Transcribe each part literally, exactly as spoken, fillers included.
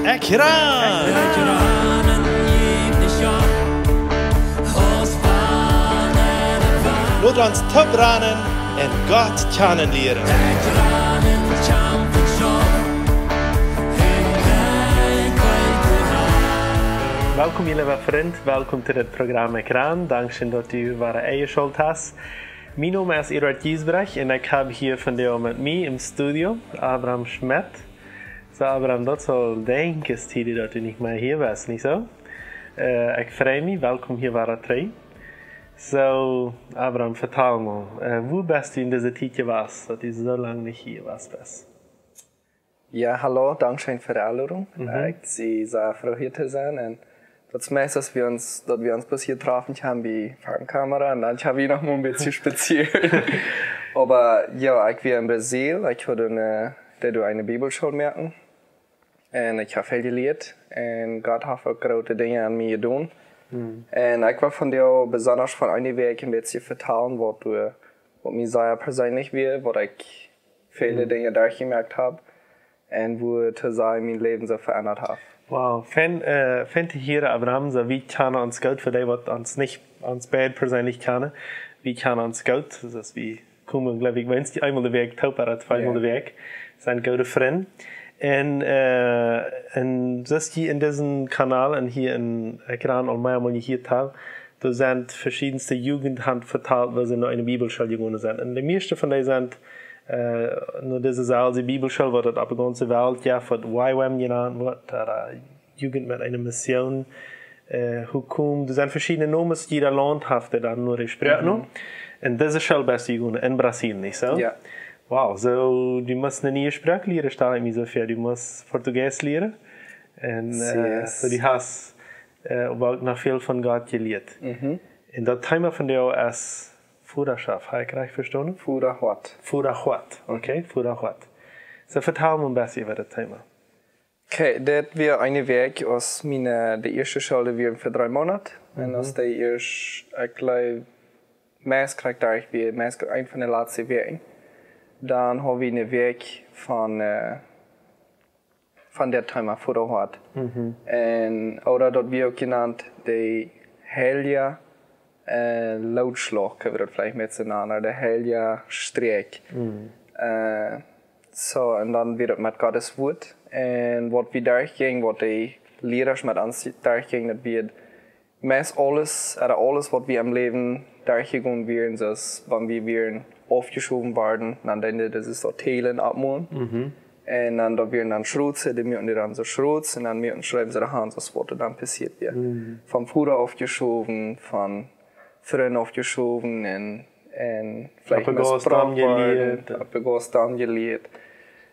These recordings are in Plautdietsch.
Ekj ran! Lot ons toop ranen un Gott kjanen lieren. Welkom, mien leewa Frint. Welkom to dit Program Ekjran. Dankscheen, daut du wada enjeschalt hast. Mien Nomen es Eduard Giesbrecht un ekj hab hia vondoag met mie em Studio Abram Schmidt. Soo, Abram, daut es aul, denkj ekj, Tiet, daut du nich mea hia best, nich soo? Äh, ekj frei mie, welkom hia wada trigj. Soo, Abram, vetal mie, äh, wua best du en dise Tiet jewast, daut du soo lang nich hia jewast best? Jo, hallo, dankscheen fa de Enlodunk. Mhm. Ekj sie sea froo hia to sennen un daut es meist, daut wie ons, daut wie ons bloos hia trafen kjennen bie Farmkamera un dan kjenn wie noch mol een bät spazieren. Oba jo, ekj wia en Brasil, ekj haud eene, deed doa eene Bibelschool moaken. Un ekj hab väl jelieet un Gott haft uk groote Dinja aun mie jedonen. Mhm. Un ekj wull vondoag besonda von eene Wäakj een bät vetalen, waut, äh, waut mie sea perseenlich wia, waut ekj väle Mhm. Dinja derchjemoakt hab un woo to sajen mien Läwen soo veendat haft. Wow, fein, äh, fein to hieren, Abram, soo wie kjanen ons goot, fa dee waut ons nich, ons beid perseenlich kjanen. Wie kjanen ons goot, soo aus wie komen, jleew ekj, weens eemol de Wäakj toop, ooda tweemol Jo. de Wäakj, sent goode Frind. Un, äh, un soo aus jie en disen Kanal un hia en Ekjran aul meamol jehieet haben, doa sent veschiedenste Jugend han vetalt, woo see no eene Bibelschool jegonen sent. Un de mieeschte von dee sent, äh, no dise selwje Bibelschool, waut et opp de gaunze Welt, jo, waut Y W A M jenant woat, ooda Jugend met eene Mission, äh, woo kjemt, doa sent veschiedne Nomes, jieda Launt haft dan no de Sproak, no? Mhm. Un dise School best du jegonen en Brasil, nich soo? Jo. Wow, soo, du must eene niee Sproak lieren, stal ekj mie soo väa. Du must Portugiesisch lieren. Un, äh, Yes. soo, du hast, äh, oba uk noch väl von Gott jelieet. Mhm. Un daut Thema vondoag es Vodarschoft, hab ekj rajcht vestonen? Vodahoat. Vodahoat, okay, Vodahoat. Soo, vetal mie een bät äwa daut Thema. Okay, dit wia eene Wäakj aus miene, de ieeschte School wia fa dree Moonat. Un Mhm. aus de ieescht, ekj jleew, meist krakjt doa, ekj wia meist een von de latste Wäakjen. Dan haud wie eene Wäakj von, äh, von daut Thema Vodahoat. Mhm. Un, ooda daut wia uk jenant, de heilje äh, Lootschlach, kjenn wie daut veleicht met soo nanen, de heilje Strakj. Mhm. Äh, soo, un dan wia daut met Gott sien Wuat. Un waut wie derchjinjen, waut de Liera met ons derchjinjen, daut wia meist aules, ooda aules, waut wie em Läwen derchjegonen wieren, soo aus wan wie wieren aufjeschowen worden, dan deeden dee soo Täajel oppmolen. Mhm. Un dan, daut wieren dan Schrootse, dee muaken dee dan soo Schroots, un dan muaken, schreewen see de Hand, aus waut doa dan passieet wia. Mhm. Von Voda aufjeschowen, von Frind aufjeschowen, un, un veleicht Opp de Gauss missbrukt worden, jelieet. Opp de Gauss jelieet,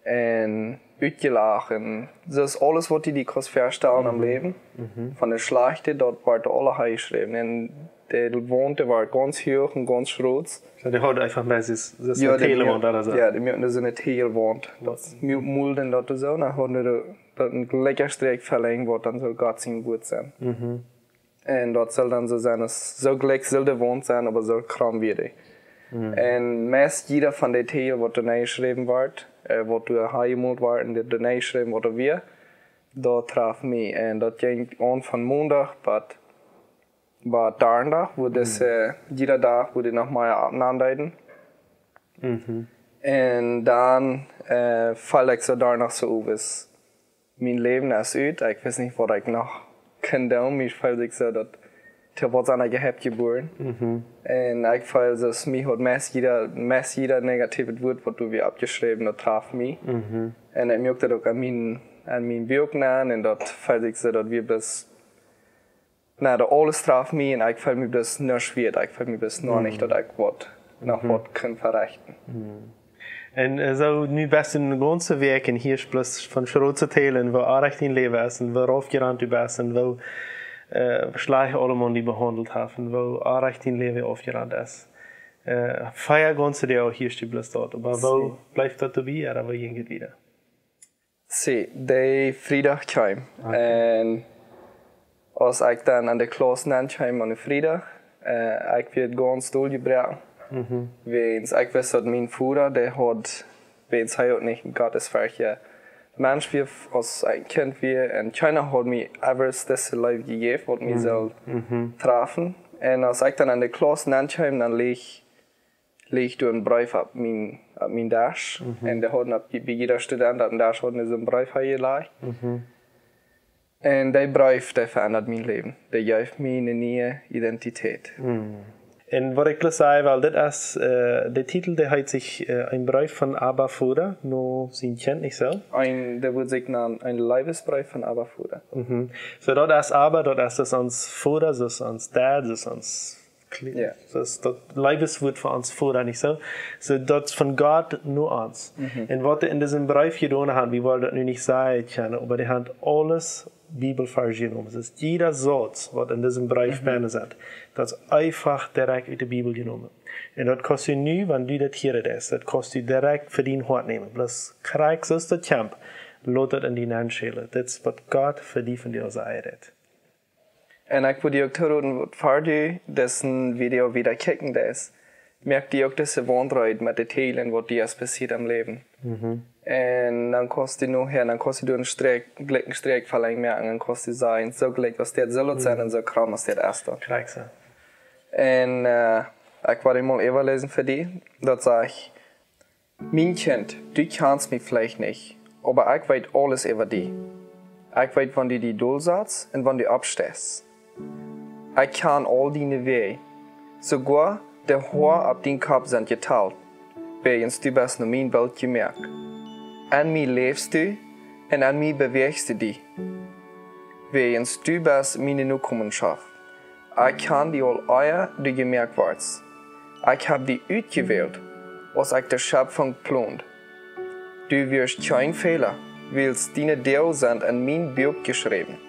un utjelacht, un daut es aules, waut du die kaust väastalen em Mhm. Läwen. Mhm. Von daut Schlajchte, daut woat aula hanjeschräwen. Un de Waunt, dee wia gaunz huach un gaunz schroots. Soo, dee haud eefach meist, daut Jo, dee Täajel muak-, Waunt ooda soo. jo, dee muaken soo eene Täajel Waunt. Daut mu-, mulden daut soo, dan hauden dee daut een jlikja Strakj velenjd, waut dan soo Gott sien Wuat sent. Mhm. Un daut sull dan soo sennen, aus soo jlikj sull de Waunt sennen, oba soo krom wia dee. Mhm. Un meist jieda von dee Täajel, waut doa nenjeschräwen wort, äh, waut doa hanjemolt wort, un daut doa nenjeschräwen, waut doa wia, daut traf mie. Un daut jinkj aun von Mondach bat bat Donnadach, wua Mhm. dise, jieda Dach, wua dee noch mea oppnämen deeden. Mhm. Un dan, äh, foll ekj soo doano soo, woo es mien Läwen es ut. Ekj wist nich, waut ekj noch kunn doonen. Mie foll ekj soo, daut, to waut sie ekj jebuaren. Mhm. Un ekj foll soo, aus mie haud meist jieda, meist jieda negatiewet Wuat, waut doa wia oppjeschräwen, daut traf mie. Mhm. Un ekj moakjt daut uk aun mien, aun mien Buak aun, un daut foll ekj soo, daut wia bloos na, daut aules traf mie un ekj foll mie bloos nuscht wieet. Ekj foll mie bloos noch nich, Mhm. daut ekj waut, noch Mhm. waut kunn verechten. Mhm. Un, äh, soo, nu best du eene gaunze Wäakj un hia bloos von Schroots to Täajel, woo oajch dien Läwen es un woo aufjerant du best un woo, äh, schlajcht aulemaun die behaundelt haft un woo oajch dien Läwen aufjerant es. Äh, vea gaunze Doag hia bloos doa. Oba woo Soo. bleef daut doabie, ooda woo jinkj et wieda? See, de Friedach kjeem. Okay. Un aus ekj dan aun de Klauss nenkjeem aun de Friedach, äh, ekj wort gaunz doll jebroaken. Mhm. Wiels ekj wist, daut mien Voda, dee haud, wiels hee uk nich Gott sien Wort, Mensch wia, aus ekj een Kjint wia, un kjeena haud mie ever dise Leew jejäft, waut mie sull trafen. Un aus ekj dan enne Klauss nenn kjeem, dan leech, leech doa een Breef opp mien, opp mien Desch. Un dee hauden opp, bie jieda Student opp dän Desch hauden see soon Breef hia jelajcht. Un dee Breef, dee veendat mien Läwen. Dee jeef mie eene niee Identität. Un waut ekj bloos sajen well, dit es, äh, de Titel, dee heet sikj, äh, Een Breef von Abba Voda no sien Kjint, nich soo? Een, dee wudd sikj nanen Een Leewesbreef von Abba Voda. Soo, daut es Abba, daut es, daut es ons Voda, daut es ons Dad, daut es ons Kle-, daut es daut Leeweswuat fa ons Voda, nich soo? Soo, daut es von Gott no ons. Un waut dee en disen Breef jedonen haben, wie wellen daut nu nich sajen kjennen, oba dee haben aules Bibelvarsch jenomen. Daut es jieda Sauz, waut en disen Breef bennen sent, daut es eefach direkt ut de Bibel jenomen. Un daut kaust du nu, wan du daut hieren deist, daut kaust du direkt fa dien Hoat nämen. Bloos krakjt soo aus daut kjemt, lot daut en die nenn schälen. Daut es waut Gott fa die vondoag sajen deit. Un ekj wudd die uk tooroden, waut ver du disen Video wieda kjikjen deist, moak die uk dise Waundreit met de Tieden, waut die es passieet em Läwen. Un dan kaust du nohäa, dan kaust du een Sträakj, jlikj een Sträakj velenjd moaken, dan kaust du sajen, soo jlikj aus dit sull et sennen un soo krom aus dit es daut. Krakjt soo. Un, äh, ekj wull eemol äwaläsen fa die, daut sajcht: Mien Kjint, du kjanst mie veleicht nich, oba ekj weet aules äwa die. Ekj weet, wan du die dol satst un wan du oppsteist. Ekj kjan aul diene Wäaj. Soogoa de Hoa opp dien Kopp sent jetalt, wäajens du best no mien Bilt jemoakt. En mie läfst du un en mie bewäajst du die, wäajens du best miene Nokomenschoft. Ekj kjan die aul ea du jemoakt wordst. Ekj hab die utjewält, aus ekj de Schepfunk plond. Du wieescht kjeen Fäla, wiels diene Doag sent en mien Buak jeschräwen.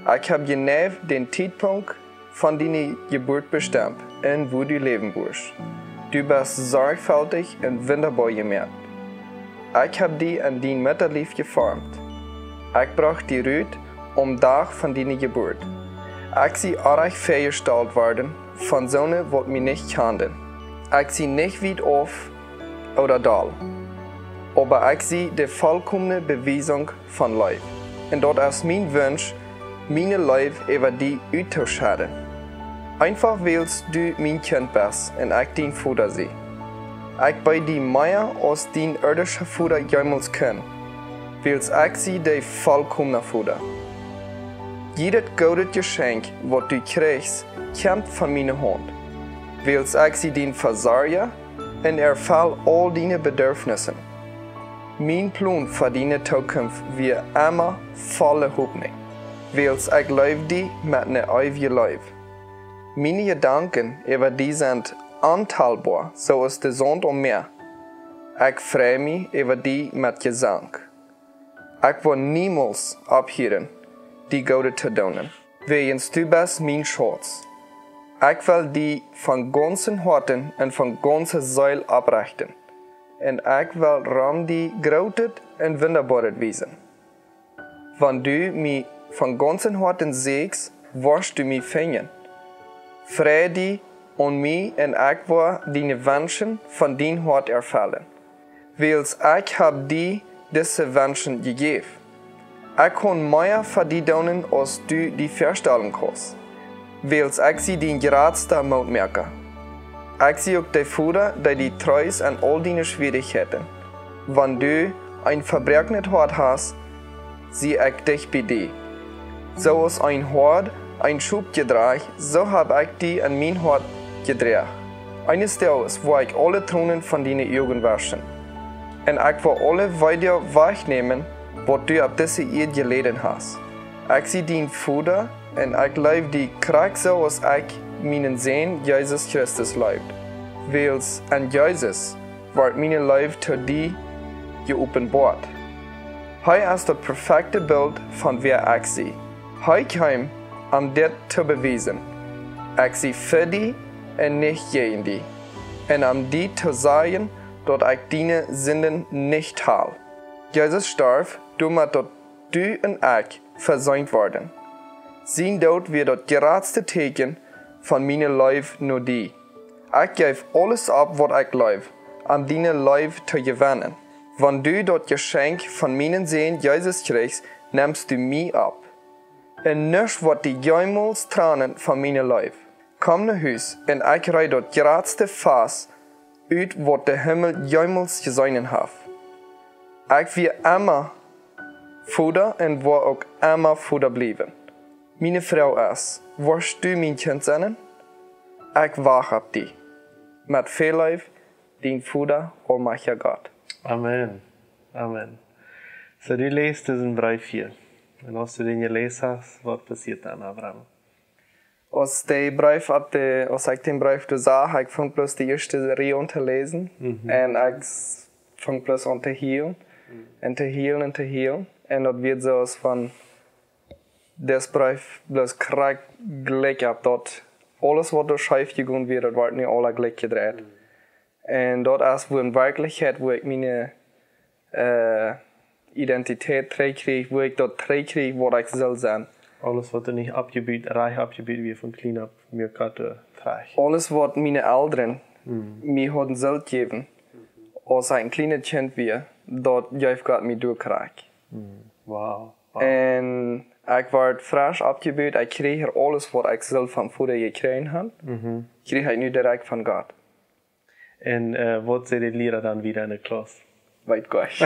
Ekj hab jeneiw dän Tietpunkt von diene Jeburt bestemt un wua du läwen wurscht. Du best sorjfeltich un wundaboa jemoakt. Ekj hab die en dien Muttalief jeformt. Ekj brocht die rut aum Dach von diene Jeburt. Ekj sie orrajcht väajestalt worden von soone, waut mie nich kjanden. Ekj sie nich wiet auf ooda dol, oba ekj sie de volkomne Bewiesunk von Leew. Un daut es mien Wunsch, miene Leew äwa die uttoschedden. Eefach wiels du mien Kjint best un ekj dien Voda sie. Ekj beed die mea aus dien irdischa Voda jeemols kunn, wiels ekj sie de volkomna Voda. Jiedet goodet Jeschenkj, waut du kjrichst, kjemt von miene Haunt, wiels ekj sie dien Vesorja un erfell aul diene Bedurfnissen. Mien Plon fa diene Tookunft wia emma voll Hopninj, wiels ekj leew die met ne eewje Leew. Miene Jedanken äwa die sent ontalboa, soo aus de Saunt aum Mäa. Ekj frei mie äwa die met Jesank. Ekj woa niemols opphieren, die Goodet to doonen, wäajens du best mien Schutz. Ekj well die von gaunzen Hoaten un von gaunze Seel opprechten, un ekj well rom die Grootet un Wundaboaret wiesen. Wan du mie von gaunzen Hoaten sieekjst, woascht du mie finjen. Frei die aun mie un ekj woa diene Wenschen von dien Hoat erfellen, wiels ekj hab die dise Wenschen jejäft. Ekj kaun mea fa die doonen, aus du die väastalen kaust, wiels ekj sie dien jratsta Mootmoaka. Ekj sie uk de Voda, dee die treest en aul diene Schwierichkjeiten. Wan du een vebroaknet Hoat hast, sie ekj dicht bie die. Soo aus een Hoad een Schop jedrajcht, soo hab ekj die en mien Hoat jedroagen. Eenes Doages woa ekj aule Tronen von diene Uagen wauschen, un ekj woa aule Weedoag wajchnämen, waut du opp dise Ieed jeläden hast. Ekj sie dien Voda, un ekj leew die krakjt soo aus ekj mienen Sän Jesus Christus leewd. Wiels en Jesus wort miene Leew to die jeopenboat. Hee es daut perfekte Bilt von wäa ekj sie. Hee kjeem, om dit to bewiesen: Ekj sie fa die un nich jäajen die, un om die to sajen, daut ekj diene Sinden nich tell. Jesus storf, doamet daut du un ekj veseent worden. Sien Doot wia daut jratste Tieekjen von miene Leew no die. Ekj jeef aules opp, waut ekj leew, om diene Leew to jewennen. Wan du daut Jeschenkj von mienen Sän Jesus kjrichst, nemst du mie opp. Un nuscht woat die jemols trannen von miene Leew. Komm no Hus, un ekj reed daut jratste Fast ut, waut de Himmel jemols jeseenen haft. Ekj wia emma Voda un woa uk emma Voda bliewen. Miene Froag es: Woascht du mien Kjint sennen? Ekj wacht opp die. Met väl Leew, dien Voda, aulmajchtja Gott. Amen. Amen. So, du läst disen Breef hia. Un aus du dän jeläst hast, waut passieet dan, Abraham? Aus de Breef opp de, aus ekj dän Breef doa sach, ekj funk bloos de ieeschte Rieej aun to läsen. Mhm. Un ekj s-, funk bloos aun to hielen. Mhm. Un to hielen un to hielen. Un daut wia soo aus wan dis Breef bloos krakjt jlikj opp daut. Aules waut doa scheef jegonen wia, daut wort nu aula jlikj jedreit. Mhm. Un daut es woo en Werkjlichkjeit, woo ekj miene, äh, Identität trigjkjrieech, woo ekj daut trigjkjrieech, waut ekj sull sennen. Aules waut doa nich oppjebut, rajcht oppjebut wia von kjlien opp, mie Gott, äh, trajcht. Aules waut miene Elren, mhm, mie hauden sullt jäwen, aus ekj en kjlienet Kjint wia, daut jeef Gott mie doa krakjt. Mhm. Wow. Wow. Un ekj wort fresch oppjebut, ekj kjrieech aules waut ekj sull vom Voda jekjräajen haud, mhm, kjrieech ekj nu direkt von Gott. Un, äh, waut säd de Liera dan wieda enne Klauss? Weet goanich.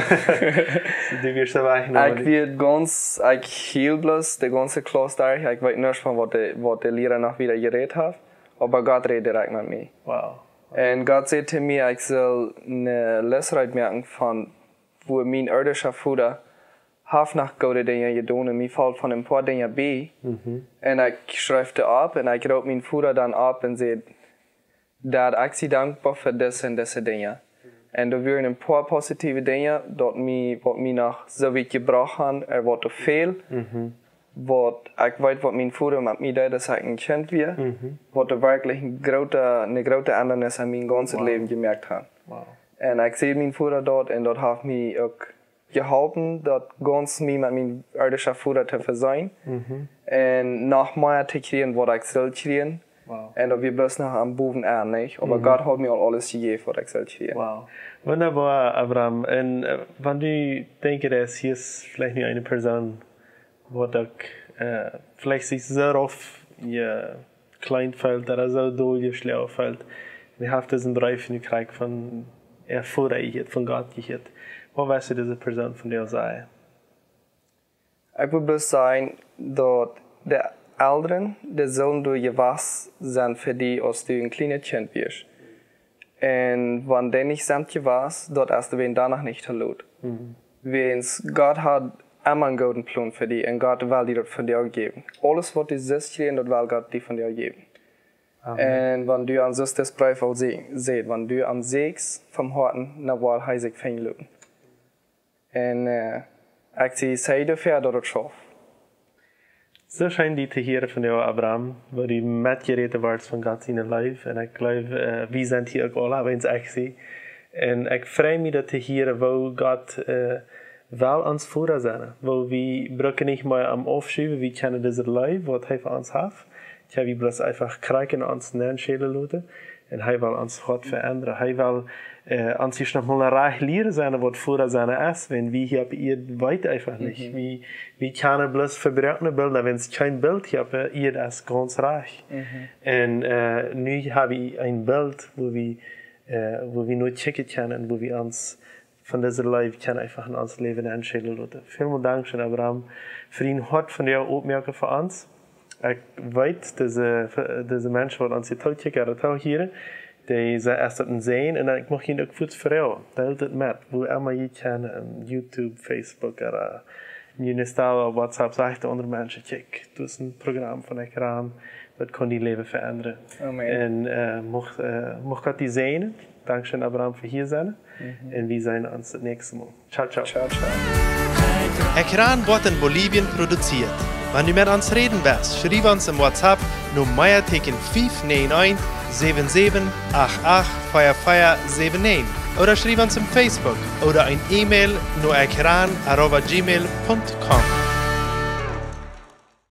Du wieescht wajch, no? Ekj wia gaunz, ekj hield bloos de gaunze Klauss derch. Ekj weet nuscht von waut de, waut de Liera noch wieda jerät haft. Oba Gott räd direkt met mie. Wow. Un Gott säd to mie, ekj sull ne Lest reed moaken von woo mien irdischa Voda haft noch goode Dinja jedonen un mie felt von en poa Dinja bie. Mhm. Un ekj schreef dee opp un ekj roop mienen Voda dan opp un säd, daut ekj sie dankboa fa dise un dise Dinja. Un doa wieren en poa positiewe Dinja, daut mie, waut mie noch soo wiet jebrocht haud, ea waut doa fäld. Mhm. Waut ekj weet, waut mien Voda met mie deed, aus ekj en Kjint wia, mhm, waut doa werkjlich ne groote, ne groote Endrunk aun mien gaunzet, wow, Läwen jemoakt haud. Wow. Un ekj säd mienen Voda daut, un daut haft mie uk jeholpen, daut gaunz mie met mien irdischa Voda to vesenen. Mhm. Un noch mea to kjrieen, waut ekj sull kjrieen. Wow. Un daut wia bloos noch aum bowen Enj, nich? Oba, mhm, Gott haud mie aul aules jejäft, waut ekj sull kjrieen. Wow. Wundaboa, Abraham. Un, äh, wan du denkjst, daut hia es veleicht nu eene Persoon, waut uk, äh, veleicht sikj soo opp, jo, kjlien felt, ooda soo doll jeschlonen felt. Dee haft disen Breef nu krakjt von äa Voda jehieet, von Gott jehieet. Waut wurscht du dise Persoon von die sajen? Ekj wudd bloos sajen, daut de Elren, dee sullen doa jewast sennen fa die, aus du en kjlienet Kjint wieescht. Un wan dee nich sent jewast, daut es doawäajen dan noch nich too lot. Mhm. Wiels Gott haft emma en gooden Plon fa die un Gott well die daut von die jäwen. Aules waut du sust kjrieen, daut well Gott die von die jäwen. Amen. Un wan du aun sust dis Breef aul se-, seenen, wan du aun sitst, von Hoaten, dan woat hee sikj finjen loten. Un, äh, ekj sie sea doafäa, daut et schauft. Soo scheen die to hieren von die, Abraham, woo du metjeräden woascht von Gott siene Leew. Un ekj jleew, äh, wie sent hia uk aula, wiels ekj sie. Un ekj frei mie daut to hieren, woo Gott, äh, well ons Voda sennen. Woo wie brucken nich mea am aufschuwen, wie kjennen dise Leew, waut hee fa ons haft, kjenn wie bloos eefach krakjt en ons nenschälen loten. Un hee well ons Hoat veendren. Hee well, äh, ons ieescht noch mol rajcht lieren sennen, waut Voda sennen es, wan wie hia opp Ieed weeten eefach nich. Mhm. Wie, wie kjennen bloos vebroakne Bilda, wiels kjeen Bilt hia opp Ieed es gaunz rajcht. Mhm. Un, äh, nu hab wie een Bilt, woo wie, äh, woo wie no kjikjen kjennen, woo wie ons von dise Leew kjennen eefach en ons Läwen nenschälen loten. Välmol dankscheen, Abraham, fa dien Hoat von die oppmoaken fa ons. Ekj weet, dise, dise Menschen, waut ons hia tookjikjen ooda toohieren, dee sent ieescht opp een Sän, un ekj mucht junt uk fuaz froagen, deelt et met, wua emma jie kjennen, en YouTube, Facebook, ooda en Insta, ooda WhatsApp, sajcht de aundre Menschen, kjikj, daut es een Program von Ekjran, daut kaun dien Läwen veendren. Amen. Un, äh, mucht, äh, mucht Gott die säajnen. Dankscheen, Abraham, fa hia sennen. Mhm. Un wie seenen ons daut näakjste Mol. Ciao, ciao. Ciao, ciao. Ekjran woat en Bolivien produzieet. Wan du met ons räden west, schriew ons em WhatsApp no Mea Tieekjen fief näajen eent, säwen säwen, acht acht, vea vea säwen näajen. Ooda schriew ons em Facebook ooda een E-Mail no ekjran arroba gmail punkt com.